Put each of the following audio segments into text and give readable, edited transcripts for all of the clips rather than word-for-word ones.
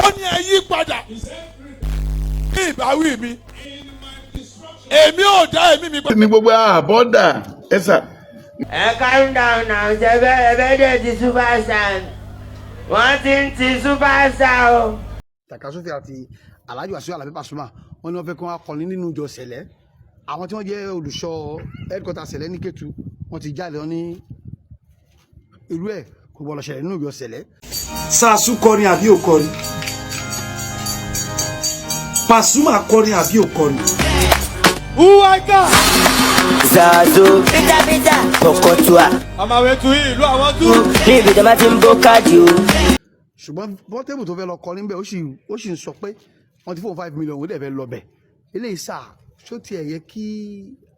Ó ní ẹ yí padà ní ìbáwí mi, èmi ò dá ẹ̀mí mi padà. Ní gbogbo àbọ̀dà ẹ̀sà. Ẹ calm down now. Ṣe bẹ́ẹ̀ bẹ́ẹ̀ dẹ̀ ti superstar, wọ́n ti ń ti superstar o. Takasufi àti Alhaji Wasiu Alabi Pasuma, wọ́n ní wọ́n fẹ́ kí wọ́n kọrin nínú ìjọ Sẹ̀lẹ̀. Àwọn tí wọ́n jẹ́ olùṣọ́ headquarter Sẹ̀lẹ̀ ní Kétu, wọ́n ti jáde, wọ́n ní irú ẹ̀ kò gbọ́dọ̀ ṣẹlẹ̀ nínú ìjọ Sẹ̀lẹ̀. Sàásù kọrin àbí ò kọrin? Pasuma kọrin àbí ò kọrin? Zazo Peter Peter Pọ̀kọ̀tùà. Àmàwẹ̀ tu ìlú àwọn tú. Níbi tí wọ́n ti ń bó káàdì o. Ṣùgbọ́n Portable tó fẹ́ lọ kọrin bẹ́ẹ̀, ó sì ń sọ pé wọ́n ti fóun 5 million, ó dẹ̀ fẹ́ lọ bẹ̀. Eléyìí sà, ṣó tiẹ̀ yẹ kí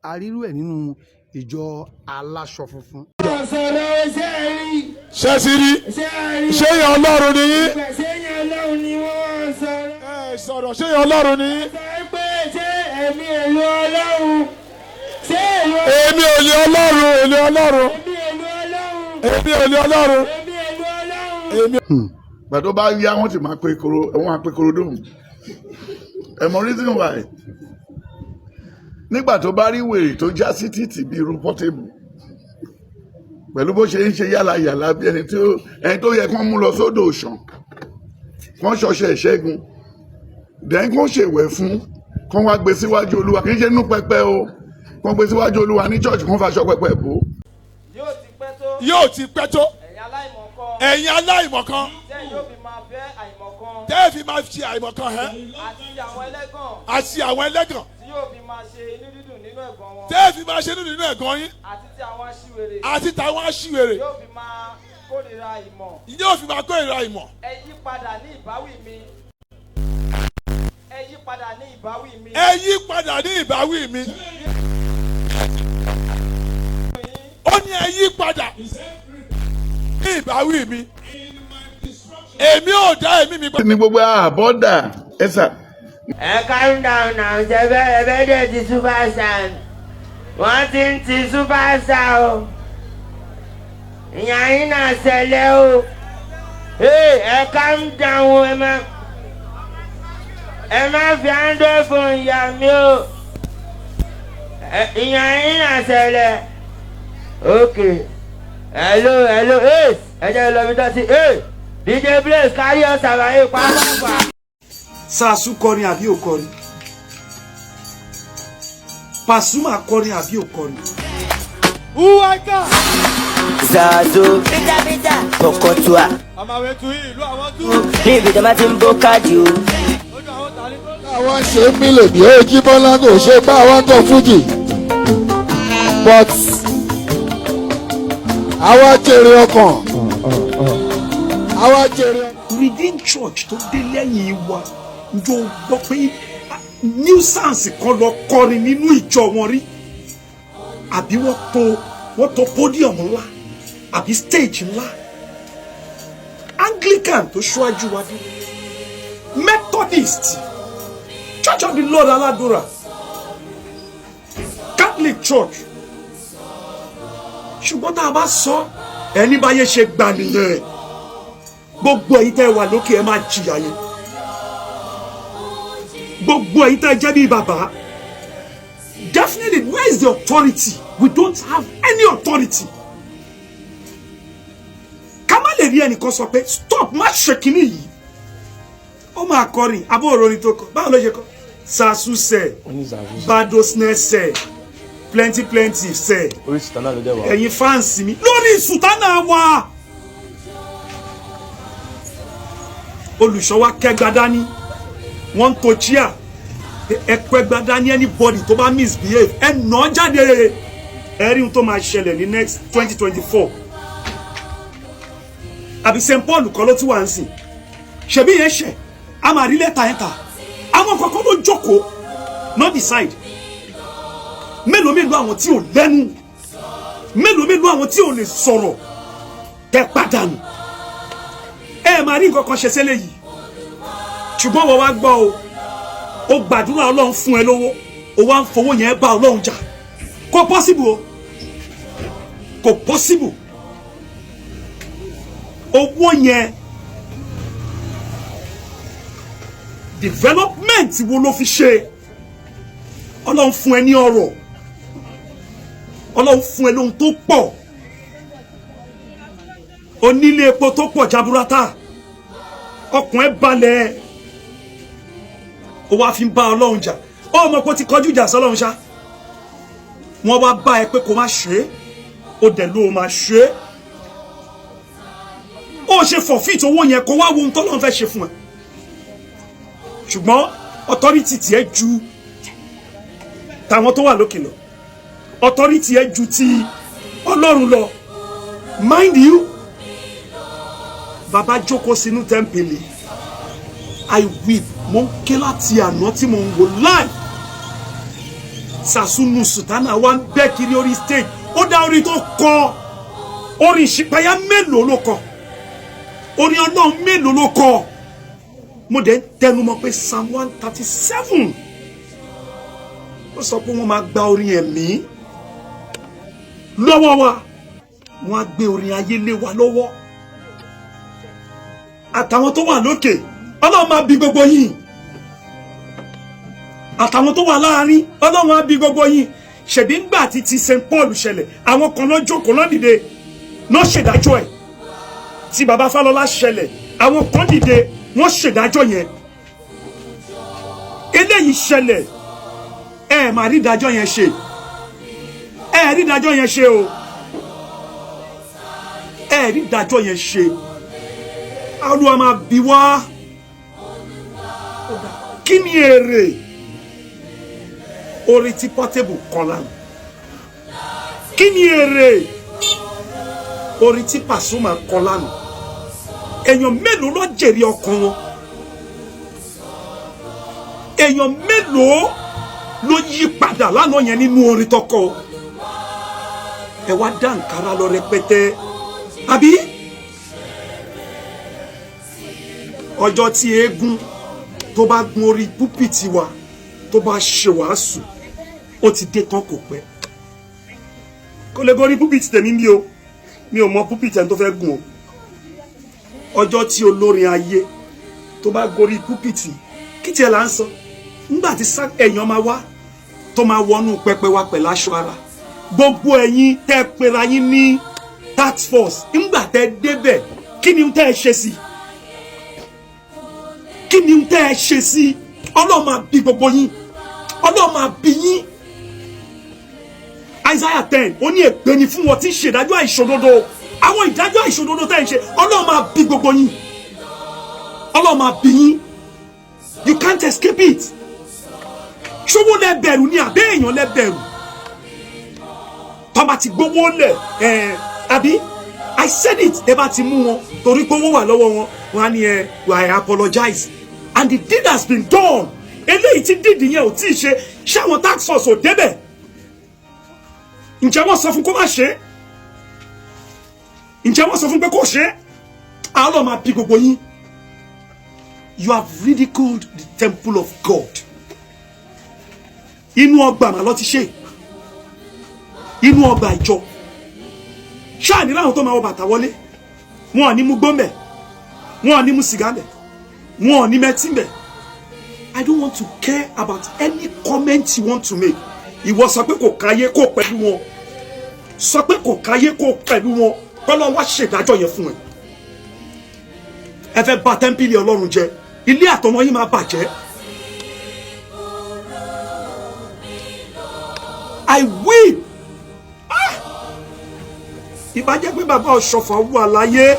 arírú ẹ̀ nínú ìjọ aláṣọ funfun? Sọ̀rọ̀ ṣé ẹ rí? Ṣé ti rí? Ṣé ẹ rí? Ṣé yẹn Ọlọ́run ni yín? Ṣé yẹn Ọlọ́run ni wọ́n sọ̀rọ̀? Ẹ sọ̀rọ̀, ṣé yẹn Ọlọ́run ni yín? Sọ pé ṣé ẹ̀mí èlò Ọlọ́run? Ṣé èlò Èmi ò lè Ọlọ́run, èlé Ọlọ́run. Ẹ̀mí èlò Ọlọ́run? Èmi ò lè Ọlọ́run. Ẹ̀mí èlò Ọlọ́run? Èmi. Gbà tó bá yá, wọ́n ti máa pe koro, wọ́n máa pe korodóhùn. Ẹ mọ reason why? Nígbà tó bá rí wèrè tó já sí títì bí irú Portable, pẹ̀lú bó ṣe ń ṣe yálà yàlá bí ẹni tó yẹ kán mú lọ sódò ṣàn, kán ṣọṣẹ ìṣẹ́gun, dẹ́n kán ṣèwẹ̀ fún, kán wá gbé síwájú Olúwa. Kì í ṣe inú pẹpẹ o, kán gbé síwájú Olúwa ní church, kán faṣọ pẹpẹ bò ó. Yóò ti pẹ́ tó. Yóò ti pẹ́ tó. Ẹ̀yin aláìmọ̀kan. Ẹ̀yin aláìmọ̀kan. Tẹ́ yóò fi máa fẹ́ àìmọ̀kan. Tẹ́ ẹ fi máa ṣe àìmọ̀kan hẹ́. Àti àwọn ẹlẹ́gàn. Àti àwọn ẹlẹ́gàn. Tí yóò fi máa ṣe inú dídùn nínú ẹ̀gàn wọn. Tẹ́ ẹ fi máa ṣe nínú ẹ̀gàn yín. Àti tí àwọn aṣiwèrè. Àti tàwọn aṣiwèrè. Yóò fi máa kórìíra ìmọ̀. Yóò fi máa kórìíra ìmọ̀. Ẹ yí padà ní ìbáwí mi. Ẹ yí padà ní ìbáwí mi. Ẹ yí padà ní ìbáwí mi. Ó ní ẹ yí padà ní ìbáwí mi, èmi ò dá ẹ̀mí mi padà. Ní gbogbo àbọ̀dà ẹ̀sà. Ẹ calm down now. Ṣe bẹ́ẹ̀ bẹ́ẹ̀ dẹ̀ ti superstar, wọ́n ti ń ti superstar o. Ìyá yín náà ṣẹlẹ̀ o. Hey, ẹ calm down o. Ẹ má fi android phone yà mí o. Ìyá yín náà ṣẹlẹ̀. Ok, hello, hello. Hey, ẹ jẹ́ lọ bí tó ti. Hey, DJ Blaze, carry us àbáyé pápá. Sàásù kọrin àbí ò kọrin? Pasuma kọrin àbí ò kọrin? Zazo Peter Peter Pọ̀kọ̀tùà. Àmàwẹ̀ tu ìlú àwọn tú. Níbi tí wọ́n ti ń bó káàdì o. Àwọn ṣe ń mílè bí ó jí bọ́lá kò ṣe bá àwọn kọ fújì, but àwa jèrè ọkàn, àwa jèrè ọkàn. Redeem Church tó dé lẹ́yìn wa, njó gbọ́ pé nuisance kan lọ kọrin nínú ìjọ wọn rí, àbí wọ́n tó podium ńlá àbí stage ńlá? Anglican tó ṣíwájú wa dé, Methodist, Church of the Lord Aladura, Catholic Church. Ṣùgbọ́n tá a bá sọ ẹni báyé ṣe gbà nìyẹn. Gbogbo ẹ̀yin tẹ́ wà lókè, ẹ máa jìyà yẹn. Gbogbo ẹ̀yin tẹ́ jẹ́ bíi bàbá, definitely, where is the authority? We don't have any authority. Ká má lè rí ẹnìkan sọ pé stop, má ṣe kínní yìí. Ó máa kọrin abó òrorin tó kọ, báwo ló ṣe kọ? Sàṣùṣẹ badosnẹsẹ plenty plenty sẹ. Orí sùtánà ló dẹ̀ wá. Ẹ̀yin fans mi lórí sùtánà wa, olùṣọ́ wa kẹgbà dání, wọ́n ń to chair, ẹ kẹgbà dání. Anybody tó bá misbehave, ẹ nà án jáde. Ẹ rí ohun tó máa ṣẹlẹ̀ ní next 2024. Àbí St Paul kọ́ ló tún wà ń sìn? Ṣebí yẹn ṣẹ̀, a máa rí lẹ́tà yẹn ta. Àwọn kọ̀ọ̀kan ló jókòó not decide. Mélòó mélòó àwọn tí ò lẹ́nu, mélòó mélòó àwọn tí ò lè sọ̀rọ̀ tẹ pàdánù. Ẹ máa rí nǹkan kan ṣe sẹ́lẹ̀ yìí. Ṣùgbọ́n wọ́n wá gbọ́ o, ó gbàdúrà, Ọlọ́run fún ẹ lówó, o wá ń fowó yẹn bá Ọlọ́run jà. Kò possible o, kò possible. Owó yẹn Development wo ló fi ṣe? Ọlọ́run fún ẹ ní ọrọ̀, Ọlọ́run fún ẹ lóhun tó pọ̀, onílé epo tó pọ̀ jaburata, ọkùn ẹ balẹ̀, ó wá fi ń bá Ọlọ́run jà. Ó mọ̀ pé ó ti kọjú ìjà sọ́lọ́run ṣá. Wọ́n wá bá ẹ pé kó má ṣe é, ó dẹ̀ ló máa ṣe é. Ó ṣe forfeit owó yẹn, kó wá wo ohun tọ́lọ́run fẹ́ ṣe fún ẹ. Ṣùgbọ́n authority tiẹ̀ ju tàwọn tó wà lókè lọ, authority ẹ ju ti Ọlọ́run lọ. Mind you, bàbá jókòó sínú tẹ́ḿpìlì. I weep. Mo ń ké láti àná tí mo ń wò live. Sàsúnù Sùtánà wa ń bẹ́ kiri orí stage. Ó dá orin tó kọ, orin ìṣípayá mélòó ló kọ? Orin Ọlọ́run mélòó ló kọ? Mo dẹ̀ ń tẹnumọ́ pé Psalm 137, ó sọ pé wọ́n máa gba orin ẹ̀mí lọ́wọ́ wa, wọ́n á gbé orin ayé lé wa lọ́wọ́. Àtàwọn tó wà lókè, Ọlọ́run máa bi gbogbo yín. Àtàwọn tó wà láàrin, Ọlọ́run á bi gbogbo yín. Ṣèbí ńgbà tí ti St Paul ṣẹlẹ̀, àwọn kan lọ jókòó, lọ dìde, lọ ṣèdájọ́ ẹ̀. Tí baba Fálọlá ṣẹlẹ̀, àwọn kan dìde, wọ́n ṣèdájọ́ yẹn. Eléyìí ṣẹlẹ̀, ẹ máa rí ìdájọ́ yẹn ṣe. Ẹ rí ìdájọ́ yẹn ṣe o, ẹ rí ìdájọ́ yẹn ṣe. Olúwa máa bi wá. Kí ni èrè orin tí Portable kọ lánàá? Kí ni èrè orin tí Pasuma kọ lánàá? Èèyàn mélòó ló jèrè ọkàn wọn? Èèyàn mélòó ló yí padà lánàá yẹn nínú orin tọkọ? Ẹ wá dá nkàrà lọ rẹpẹtẹ. Àbí ọjọ́ tí eégún tó bá gun orí púpìtì wa, tó bá ṣe wàásù, ó ti dé tán, kò pẹ́. Kó lè gorí púpìtì tèmi mi o, mi ò mọ púpìtì ẹni tó fẹ́ gùn o. Ọjọ́ tí olórin ayé tó bá gorí púpìtì, kí tiẹ̀ là ń sọ? Nígbà tí èèyàn máa wá, tó máa wọnú pẹpẹ wa pẹ̀lú aṣọ ara, gbogbo ẹ̀yin tẹ́ pera yín ní task force, nígbà tẹ́ débẹ̀, kí ni tẹ́ ẹ ṣe sí? Kí ni tẹ́ ẹ ṣe sí? Ọlọ́run máa bi gbogbo yín, Ọlọ́run máa bi yín. Isaiah 10, ó ní ègbé ni fún wọn tí ń ṣèdájọ́ àìṣòdodo. Àwọn ìdájọ́ àìṣòdodo tẹ́ ń ṣe, Ọlọ́run máa bi gbogbo yín, Ọlọ́run máa bi yín. You can't escape it. Ṣówó lẹ bẹ̀rù ni àbẹ́ èèyàn lẹ bẹ̀rù? Tọ́ba ti gbowó lẹ̀ ẹ̀, àbí I said it, ẹ bá ti mú wọn torí pé owó wà lọ́wọ́ wọn, wọn á ní ẹ, I apologize and the deed has been done. Eléyìí tí deed yẹn ò tí ì ṣe, ṣé àwọn task force ò débẹ̀? Ǹjẹ́ wọ́n sọ fún kó má ṣe é? Ǹjẹ́ wọ́n sọ fún pé kó ṣe é? Àwọn máa bí gbogbo yín. You have ridiculed the temple of God. Inú ọgbà màá lọ ti ṣe, inú ọgbà ìjọ ṣáà ní láwọn tó máa wọ bàtà wọlé. Wọn ò ní mú gbọ́mbẹ̀, wọn ò ní mú sìgá bẹ̀, wọn ò ní mẹtí bẹ̀. I don't want to care about any comment you want to make. Ìwọ sọ pé kò káyé kó pẹ̀lú wọn, sọ pé kò káyé kó pẹ̀lú wọn, kọ́lọ́ wá ṣèdájọ́ yẹn fún ẹ. Ẹ fẹ́ bà tẹ́ḿpìlì Ọlọ́run jẹ́, ilé àtọmọ yín máa bàjẹ́. I weep. Ah! Ìbá jẹ́ pé bàbá Ọ̀ṣọ́fà wà láyé.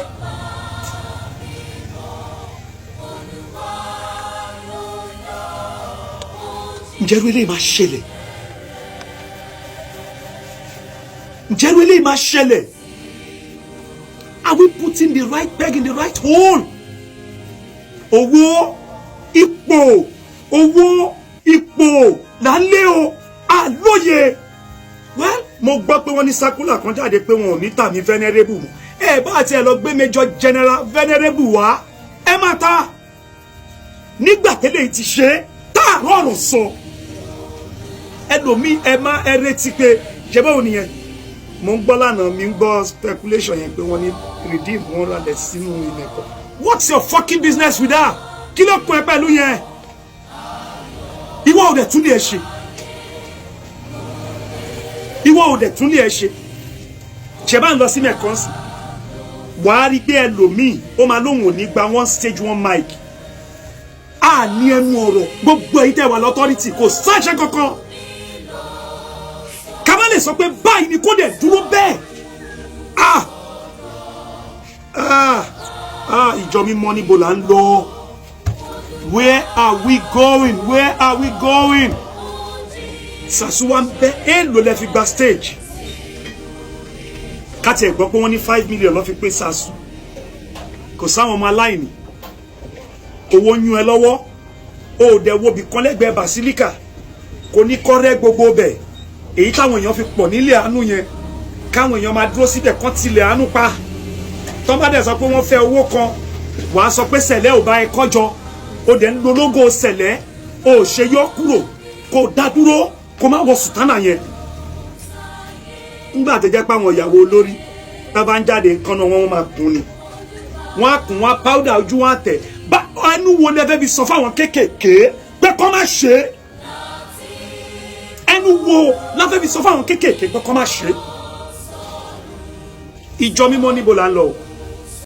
Ǹjẹ́ irú eléyìí máa ṣẹlẹ̀? Ǹjẹ́ irú eléyìí máa ṣẹlẹ̀? Are we putting the right peg in the right hole? Owó, ipò, owó, ipò là ń lé o, àlóye. Well, mo gbọ́ pé wọ́n ní circular kan jáde pé wọn ò ní tàmí venerable mọ́. Ẹ bá tiẹ̀ lọ gbé Major General venerable wá, ẹ má ta. Nígbà tẹ́lẹ̀ ti ṣe táàrọ̀ ọ̀rọ̀ sọ. Ẹlòmíì ẹ má ẹ retí pé ṣe báwo nìyẹn. Mo ń gbọ́ lánàá, mi ń gbọ́ speculation yẹn pé wọ́n ní redeem wọn ralẹ̀ sínú ilẹ̀ kan. What's your fucking business with that? Kí ló kún ẹ pẹ̀lú yẹn? Ìwọ ò dẹ̀ tún lè ṣe, ìwọ ò dẹ̀ tún lè ṣe. Ṣe bá ń lọ sí mẹ́kànsì, wàá rí pé ẹlòmíì ó máa lóhùn òní gba one stage one mic. A ní ẹnu ọ̀rọ̀ gbogbo èyí tẹ́ wà lọ́tọ́rìtì, kò sáṣẹ kankan ká má lè sọ pé báyìí ni kò dẹ̀ dúró bẹ́ẹ̀. Ah ah ah, ìjọ mímọ́, níbo là ń lọ? Where are we going? Where are we going? Sàṣùwà ń bẹ. Èèlò lẹ fi gba stage? Káti ẹ̀ gbọ́ pé wọ́n ní 5 million lọ́ fi pé Sàṣù. Kò sáwọn ọmọ aláìní, owó ń yún ẹ lọ́wọ́, o ò dẹ̀ wo bì kan lẹ́gbẹ̀ẹ́ basilica, kò ní kọ́rẹ́ gbogbo bẹ̀, èyí táwọn èèyàn fi pọ̀ nílé àánú yẹn, káwọn èèyàn máa dúró síbẹ̀ kán tilẹ̀ àánú pa. Tọ́ bá dẹ̀ sọ pé wọ́n fẹ́ owó kan, wàá sọ pé sẹ̀lẹ̀ ò bá ẹ kọ́jọ. O dẹ̀ ń lo logo sẹ̀lẹ̀, o ò ṣe yọ kúrò, kó o dá dúró, kó má wọ sùtánà yẹn. Ńgbà tó jẹ́ pé àwọn ìyàwó olórí tá bá ń jáde, nǹkan náà wọ́n máa kún ni, wọ́n á kún, wọ́n á powder ojú, wọn á tẹ̀ bá. Ẹnu wo lẹ fẹ́ fi sọ fáwọn kéékèèké pé kọ́ má ṣe é? Ẹnu wo la fẹ́ fi sọ fáwọn kéékèèké pé kọ́ má ṣe é? Ìjọ mímọ́, níbo là ń lọ o?